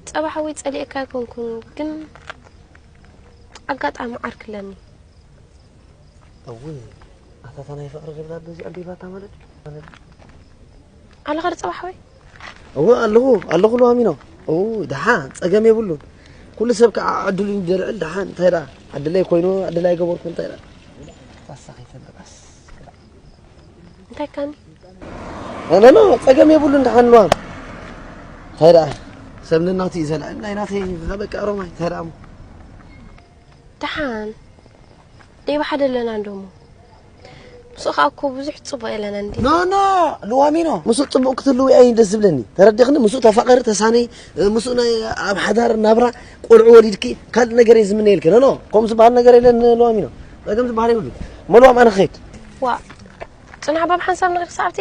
ጸባ ሓወይ ጸሊኤካ ኣይኮንኩን፣ ግን ኣጋጣሚ ዓርኪ ኣለኒ። እው፣ ኣታ እታ ናይ ፍቕሪ ደብዳበ እዚኣ ኣንቢባታ ማለት ድዩ? ኣለኻ ዶ ጸባ ሓወይ? እው፣ ኣለኹ፣ ኣለኹ ሉዋሚኖ። እው፣ ደሓን፣ ጸገም የብሉን። ኩሉ ሰብ ከዓ ዕድሉ እዩ ደልዕል፣ ደሓን፣ እንታይ ደኣ? ዕድለይ ኮይኑ፣ ዕድል ኣይገበርኩ፣ እንታይ ደኣ? ጣሳ ከይተብርቃስ። እንታይ ካኒ? ኖ፣ ኖ፣ ኖ፣ ጸገም የብሉን፣ ደሓን ሉዋም። እንታይ ደኣ? ሰብ ንናቱ እዩ ዘልዕል፣ ናይ ናተይ፣ በቃ ሮማይ፣ እንታይ ደኣ እሞ? ደሓን። ደይ ብሓደ ኣለና እንዶ እሞ። ምስኡ ኸኣ እኮ ብዙሕ ጽቡቕ የለና እንዴ? ኖ፣ ኖ፣ ሉዋሚኖ፣ ምስኡ ጽቡቕ ክትህልዊ ኣይ ደስ ዝብለኒ። ተረዲኽኒ? ምስኡ ተፋቐሪ፣ ተሳነይ፣ ምስኡ ናይ ኣብ ሓዳር ናብራ ቆልዑ ወሊድኪ፣ ካልእ ነገር እየ ዝምነየልኪ። ኖ፣ ኖ፣ ከምኡ ዝበሃል ነገር የለን ሉዋሚኖ። ጸገም ዝበሃል የብሉን። እሞ ሉዋም ኣነ ክኸይድ። ዋ፣ ጽናሕ ባብ ሓንሳብ ንኺድ ክሳብቲ?